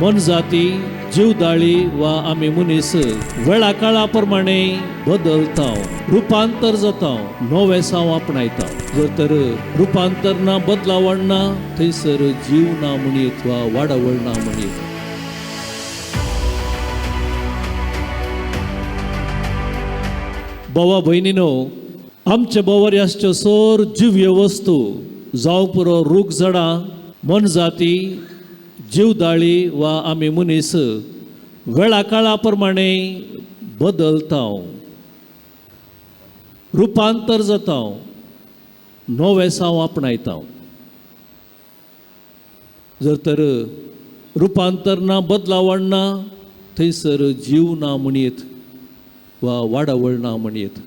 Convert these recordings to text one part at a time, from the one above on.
मोनजाती जीवदाळी वा आमी मनीस वेळा काळा प्रमाणे बदलता, रुपांतर जाता, नवें साव आपणायता. जर तर रुपांतर ना, बदलावण ना, थंयसर जीव ना म्हणयत वा वाडावळ ना म्हणयत. भावा भयणीनो, आमचे भोंवरी आसच्यो सर जिव्य वस्तू जावं पुरो रूख झाडां, मोनजाती, जीवदाळी वा आमी मनीस वेळा काळा प्रमाणे बदलता, रुपांतर जाता, नवें साव आपणायता. जर तर रुपांतर ना, बदलावण ना, थंयसर जीव ना म्हणयत वा वाडावळ ना म्हणयत.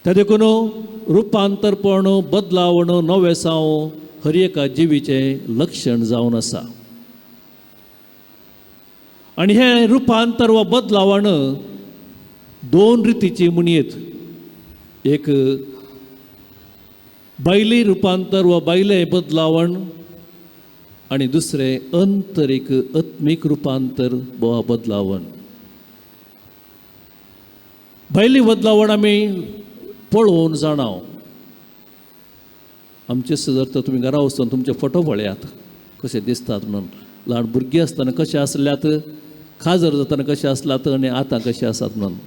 त्या देखून रुपांतरपण, बदलावण, नवें साव हर एका जिवीचें लक्षण जावन आसा. आनी हें रुपांतर वा बदलावण दोन रितीची म्हणयत. एक बायली रुपांतर वा बायलें बदलावण आनी दुसरें अंतरीक आत्मीक रुपांतर वा बदलावण. भायली बदलावण आमी पळोवन जाणाव. आमचे जर तर तुमी घरा वचून तुमचे फोटो पळयात कशे दिसतात म्हणून. ल्हान भुरगीं आसतना कशें आसल्यात, खाजर जातना कशें आसल्यात आनी आतां कशें आसात म्हणून.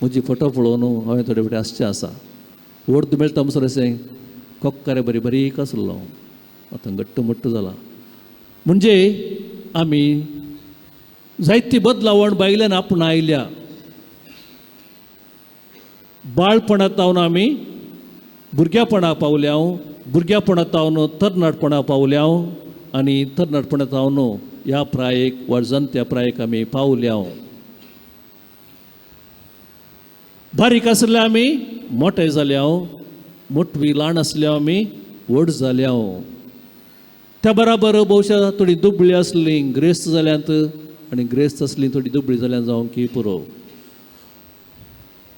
म्हजी फोटो पळोवन हांवें थोडे फावटी आसचें आसा. व्हड मेळटा म्हणसर अशें कोक्कारे बरी बारीक आसलो, आतां घट्ट मोट्ट जाला. म्हणजे आमी जायती बदलावण भायल्यान आपणायल्या. बाळपणांत आमी भुरग्यापणा पावल्या, भुरग्यापणांत तरणाटपणा पावल्या आनी तरणाटपणांत ह्या प्रायेक वा जाणट्या प्रायेक आमी पावल्या. बारीक आसले आमी मोठे जाल्या, मोटवी ल्हान आसल्या आमी व्हड जाल्या. त्या बराबर भोवशा थोडी दुबळी आसली ग्रेस्त जाल्यात आनी ग्रेस्त आसली थोडी दुबळी जाल्यात जावं की पुरो.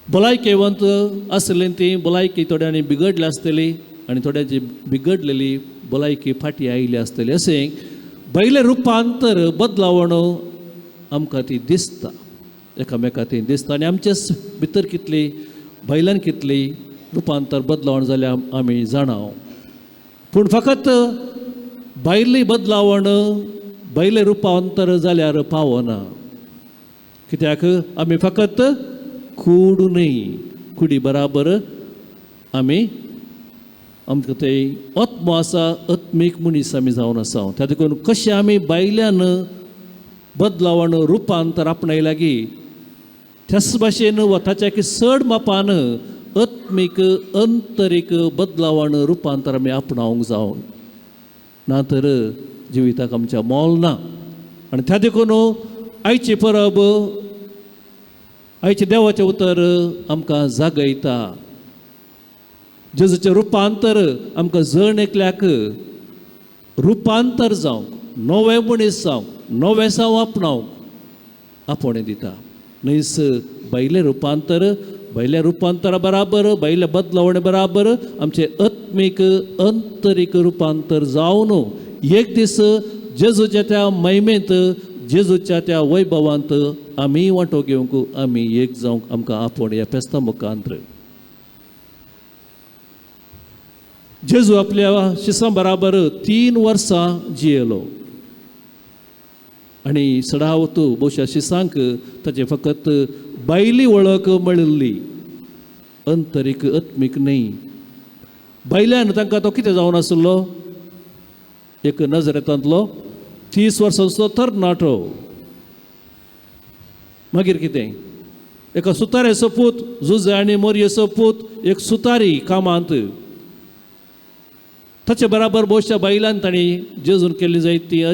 भलायकेवंत आसली ती भलायकी थोड्यांनी बिगडली आसतली आनी थोड्यांची बिगडलेली भलायकी फाटी आयिल्ली आसतली. अशें भायलें रुपांतर बदलावण आमकां ती दिसता, एकामेका ती दिसता. आनी आमचे भितर कितली भायल्यान कितली रुपांतर बदलावण जाल्यार आमी जाणाव. पूण फकत भायली बदलावण, भायलें रुपांतर जाल्यार पावना. कित्याक आमी फकत कूड न्हय, कुडी बराबर आमी आमकां ते आत्मो आसा, आत्मीक मनीस आमी जावन आसा. त्या देखून कशें आमी भायल्यान बदलावण रुपांतर आपणायला की त्याच भाशेन वा ताच्या की चड मापान आत्मीक अंतरीक बदलावण रुपांतर आमी आपणावंक जावं, ना तर जिविताक आमच्या मोल ना. आनी त्या देखून आयची परब, आयचें देवाचें उतर आमकां जागयता. जेजूचें रुपांतर आमकां जण एकल्याक रुपांतर जावंक, नवें मनीस जावंक, नवें साव आपणावंक आपोवणें दिता. न्हयस भायलें रुपांतर, भायल्या रुपांतरा बराबर, भायल्या बदलावणे बराबर आमचें आत्मीक अंतरीक रुपांतर जावन एक दीस जेजूच्या त्या महिमेंत, जेजूच्या त्या वैभवांत आमी वांटो घेवंक, आमी एक जावंक आमकां आपोवणें ह्या फेस्ता मुखांतर. जेजू आपल्या शिसां बराबर 3 वर्सां जियेलो आनी सडावत भोवशा शिसांक ताचें फकत भायली वळख मेळिल्ली, अंतरीक आत्मीक न्हय. भायल्यान तांकां तो कितें जावन आसलो, एक नजरेतांतलो 30 वर्सांचो तरणाटो. मागीर कितें, एका सुताऱ्याचो पूत, जुजे आनी मोरयेचो पूत, एक सुतारी कामांत. ताचे बराबर भोवशा बायलान तांणी जेजून केल्ली जायत ती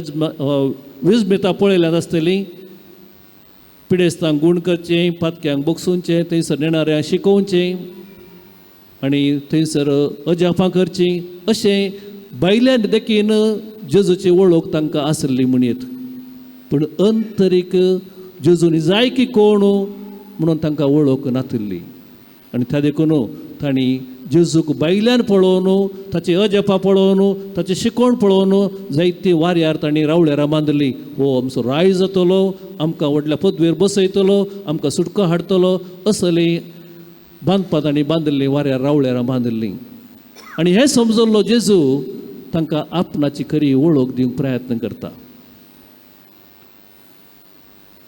विजमिता पळयल्यात आसतली. पिडेस्तांक गूण करचें, पातक्यांक बगसुचें, थंयसर नेणाऱ्यांक शिकोवचें आनी थंयसर अजापां करचीं. अशें बायल्यान देखीन जेजूची वळख तांकां आसली म्हणयत. पूण अंतरीक जेजून जाय की कोण म्हणून तांकां वळख नातिल्ली. आनी त्या देखून तांणी जेजूक भायल्यान पळोवन, ताची अजपा पळोवन, ताचें शिकोवण पळोवन जायती वाऱ्यार तांणी रावळेरां बांदली. हो आमचो राय जातलो, आमकां व्हडल्या पदवेर बसयतलो, आमकां सुटको हाडटलो, असली बांदपां तांणी बांदिल्लीं, वाऱ्यार रावळेरां बांदिल्लीं. आनी हें समजल्लो जेजू तांकां आपणाची खरी वळख दिवंक प्रयत्न करता.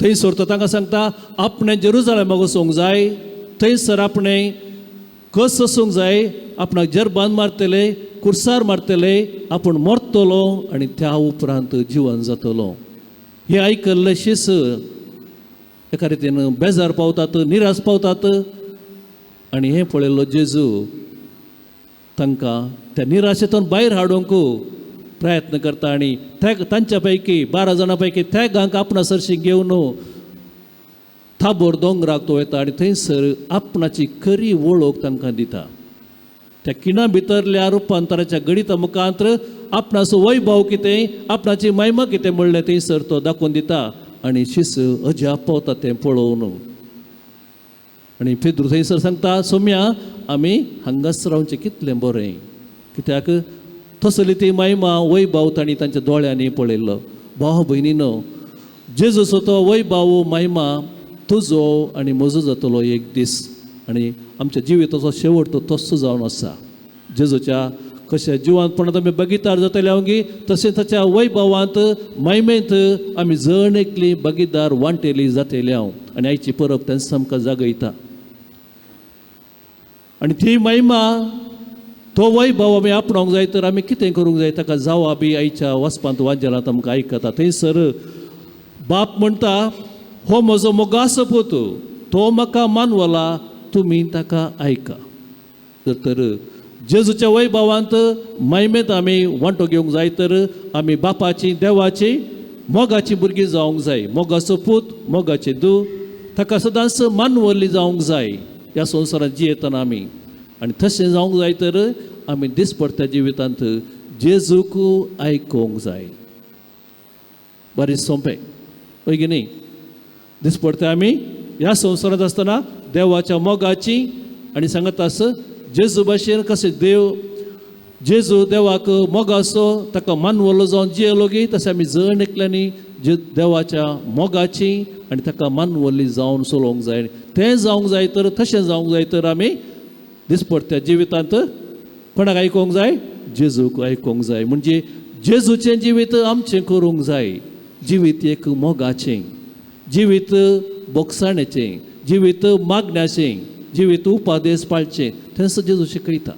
थंयसर तो तांकां सांगता आपणें जेरुजलेमाक वचूंक जाय, थंयसर आपणें कस वचूंक जाय, आपणाक जरबान मारतले, कुर्सार मारतले, आपूण मरतलो आनी त्या उपरांत जिवन जातलो. हें आयकल्ले शीस एका रितीन बेजार पावतात, निराश पावतात. आनी हें पळयल्लो जेजू तांकां त्या निराशेंतून भायर हाडूंक प्रयत्न करता. आनी त्या तांच्या पैकी 12 जाणां पैकी तेगांक आपणा सरशी घेवन थाबोर दोंगराक तो वता आनी थंयसर आपणाची खरी वळख तांकां दिता. त्या किणा भितरल्या रुपांतराच्या गणिता मुखांत आपणाचो वैभव कितें, आपणाची महिमा कितें म्हणलें थंयसर तो दाखोवन दिता. आनी शिस अजाप पावता तें पळोवन. आनी पेद्रू थंयसर सांगता, सोम्या आमी हांगाच रावचें कितलें बरें, कित्याक तसली ती महिमा वैभव तांणी तांच्या दोळ्यांनी पळयल्लो. भाव भयणीनो, जेजूचो तो वैभव महिमा तुजो आनी म्हजो जातलो एक दीस. आनी आमच्या जिविताचो शेवट तो तसो जावन आसा. जेजूच्या कशें जिवंतपणांत आमी भागीदार जातले हांव, तशें ताच्या वैभवांत महिमेंत आमी जण एकली भागीदार वांटेली जातली हांव. आनी आयची परब तेंच आमकां जागयता. आनी ती महिमा, तो वैभव आमी आपणावंक जाय तर आमी कितें करूंक जाय ताका जावा बी आयच्या वचपांत वांजेलांत आमकां आयकता. थंयसर बाप म्हणटा, हो म्हजो मोगासो पूत, तो म्हाका मानवला, तुमी ताका आयका. तर जेजूच्या वैभवांत महिमेंत आमी वांटो घेवंक जाय तर आमी बापाची, देवाची, मोगाची भुरगीं जावंक जाय. मोगाचो पूत, मोगाची धूव, ताका सदांच मानवल्ली जावंक जाय ह्या संवसारांत जियेतना आमी. आनी तशें जावंक जाय तर आमी दिसपडत्या जिवितांत जेजूक आयकूंक जाय. बरें सोंपें हय की न्ही? दिसपडते आमी ह्या संवसारांत आसतना देवाच्या मोगाची आनी सांगत आस जेजू भाशेन कशें देव जेजू देवाक मोगाचो ताका मानवलो जावन जियेलो गी, तशें आमी जण एकल्यांनी जे देवाच्या मोगाची आनी ताका मानवल्ली जावन चलोवंक जाय. तें जावंक जाय तर, तशें जावंक जाय तर आमी दिसपडत्या जिवितांत कोणाक आयकूंक जाय? जेजूक आयकूंक जाय. म्हणजे जेजूचें जिवीत आमचें करूंक जाय. जिवीत एक मोगाचें, जिवीत बोगसाणेचें, जिवीत मागण्याचें, जिवीत उपादेस पाळचें, तेंच जेजू शिकयता.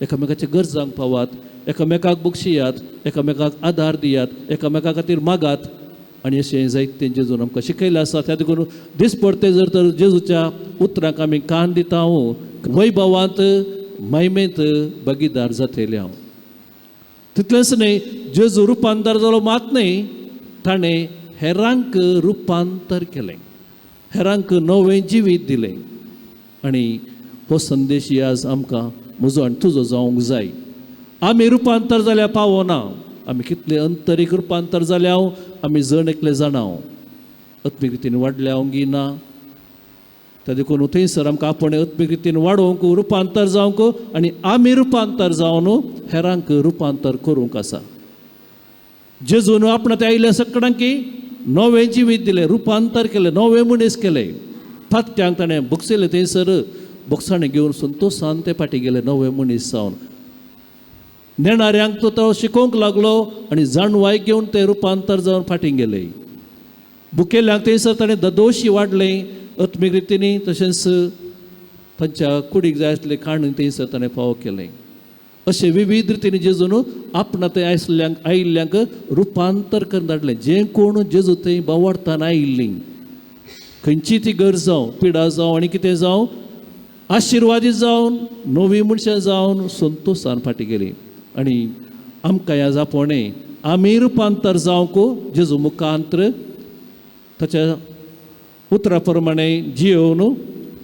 एकामेकाच्या गरजांक पावात, एकामेकाक बक्षियात, एकामेकाक आदार दियात, एकामेका खातीर मागात. आनी अशें जायतें जेजून आमकां शिकयलें आसा. त्या देखून दिसपडते जर तर जेजूच्या उतरांक आमी कान दिता हांव, वैभवांत महिमेंत भागीदार जातले हांव. तितलेंच न्हय, जेजू रुपांतर जालो मात न्हय, ताणें हेरांक रुपांतर केलें, हेरांक नवें जिवीत दिलें. आनी हो संदेश आज आमकां म्हजो आनी तुजो जावंक जाय. आमी रुपांतर जाल्यार पावना, आमी कितलें अंतरीक रुपांतर जाल्या आमी जण एकले जाणा, आत्मीक रितीन वाडल्या हांव गी ना. त्या देखून थंयसर आमकां आपूण आत्मीक रितीन वाडोवंक, रुपांतर जावंक आनी आमी रुपांतर जावन हेरांक रुपांतर करूंक आसा. जेजून आपणा ते आयिल्ल्या सगळ्यांकी नवें जिवीत दिलें, रुपांतर केलें, नवें मनीस केलें. फात्यांक ताणें बक्षयलें, थंयसर बक्षाणें घेवन संतोशान ते फाटीं गेले नवे मनीस जावन. नेणाऱ्यांक तो तो शिकोवंक लागलो आनी जाणवाय घेवन ते रुपांतर जावन फाटीं गेले. बुकेल्यांक थंयसर ताणें ददोशी वाडलें आत्मीक रितींनी, तशेंच तांच्या कुडीक जाय आसलें खाण थंयसर ताणें फावो केलें. अशें विविध रितींनी जेजून आपणा थंय आयिल्ल्यांक आयिल्ल्यांक रुपांतर करून धाडलें. जें कोण जेजू थंय बोवाळताना आयिल्लीं, खंयची ती गरज जावं, पिडा जावं आनी कितें जावं, आशिर्वादीत जावन नवीं मनशां जावन संतोशान फाटीं गेलीं. आनी आमकां ह्या जापोणें आमी रुपांतर जावंक जेजू मुखांत्र ताच्या उतरा प्रमाणे जियोवन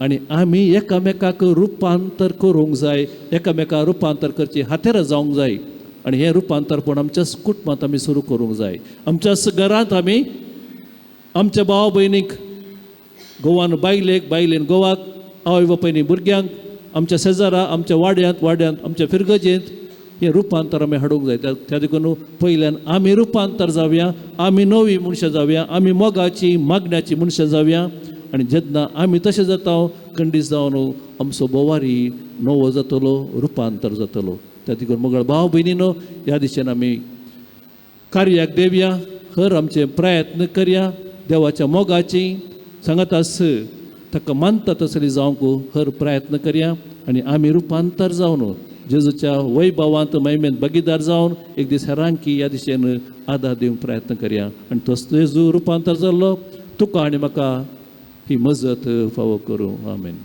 आनी आमी एकामेकाक रुपांतर करूंक जाय, एकामेकाक रुपांतर करची हातेरां जावंक जाय. आनी हें रुपांतरपण आमच्याच कुटुंबांत आमी सुरू करूंक जाय. आमच्याच घरांत आमी आमच्या भाव भयणीक, गोवान बायलेक, बायलेन गोवाक, आवय बापायनी भुरग्यांक, आमच्या शेजारा, आमच्या वाड्यांत वाड्यांत, आमच्या फिरगजेंत हें रुपांतर आमी हाडूंक जाय. त्या त्या देखून पयल्यान आमी रुपांतर जावया, आमी नवी मनशां जावया, आमी मोगाची मागण्याची मनशां जावया. आनी जेन्ना आमी तशें जाता खंडीत जावन आमचो बोवारी नवो जातलो, रुपांतर जातलो. त्या देखून मोगाळ भाव भयणीनो, ह्या दिशेन आमी कार्याक देवया, हर आमचे प्रयत्न करया. देवाच्या मोगाची सांगात ताका मानता तसली जावंक हर प्रयत्न करया आनी आमी रुपांतर जावन जेजूच्या वैभवांत महिमेंत भागीदार जावन एक दीस हेरांकी ह्या दिशेन आदार दिवंक प्रयत्न करया. आनी तोच जेजू रुपांतर जाल्लो तुका आनी म्हाका ही मजत फावो करूं. आमेन.